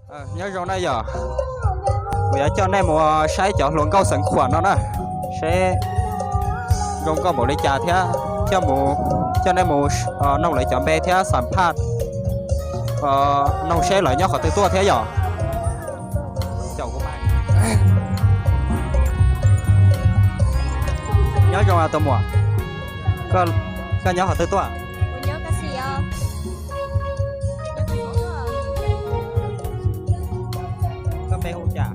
Nyob zoo na yom, kuv yuav coj nej mus saib cov hluas nkauj xeev Khuam no na, seb zoo nkauj npaum li cas thiab thiaj mus coj nej mus noog lawv cov npe thiab xam phaj, noog seb lawv nyob qhov twg tuaj thiab yom. Nyob zoo tus muam, koj nyob qhov twg tuaj? Koj npe hu cas?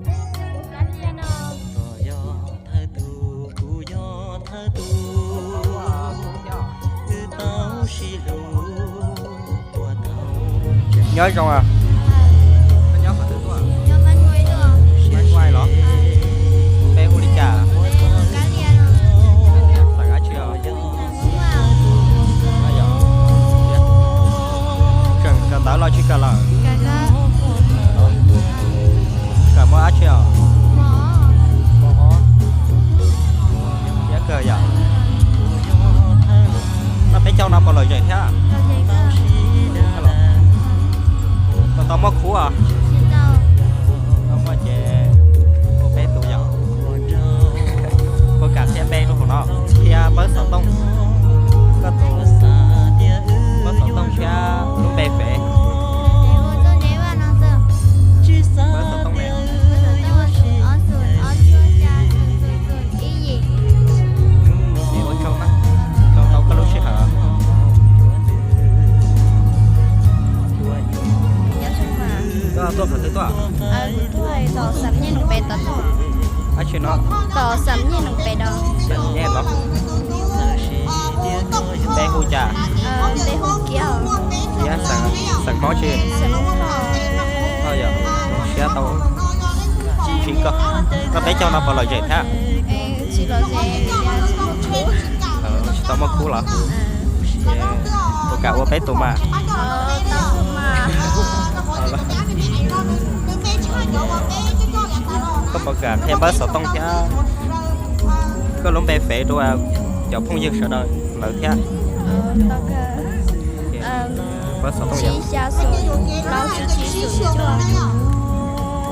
Nyob zoo, koj nyob qhov twg tuaj? Mab Kuai los? Npe hu li cas? Xeem dab tsi os? Tseem kawm ntawv los tsis kawm lawm? Kawm muaj dab tsi os? Siab kawg yom. Koj peb caug no puas lom zem thiab? Puas tau muaj khub os? Tau muaj ces ua peb tus yom. Puas kam qhia npe rau hauv no, qhia npawb xov tooj, koj tus npawb xov tooj thiab lub npe fev. Npawb xov tooj ne? Ua tsaug na, tau koj lub sij hawm. Koj tuaj qhov twg tuaj? Dab tsi no? Xam Nyej los? Npe hu cas? Kiab, xeem Hmoob tsi? Siab tau ntsib koj. Koj peb caug no puas lom zem thiab? Tsis tau muaj khub los? Puas kam ua peb tus mas? Koj puas kam qhia npawb xov tooj thiab koj lub npe fev rau cov phooj ywg sawv daws lawv thiab? Npawb xov tooj yog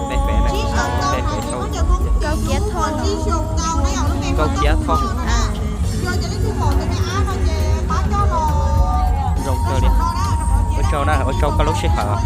npe fev, npe fev sau Nkauj Kiab Thoj. Zoo kawg li. Ua tsaug na, ua tsaug koj lub sij hawm.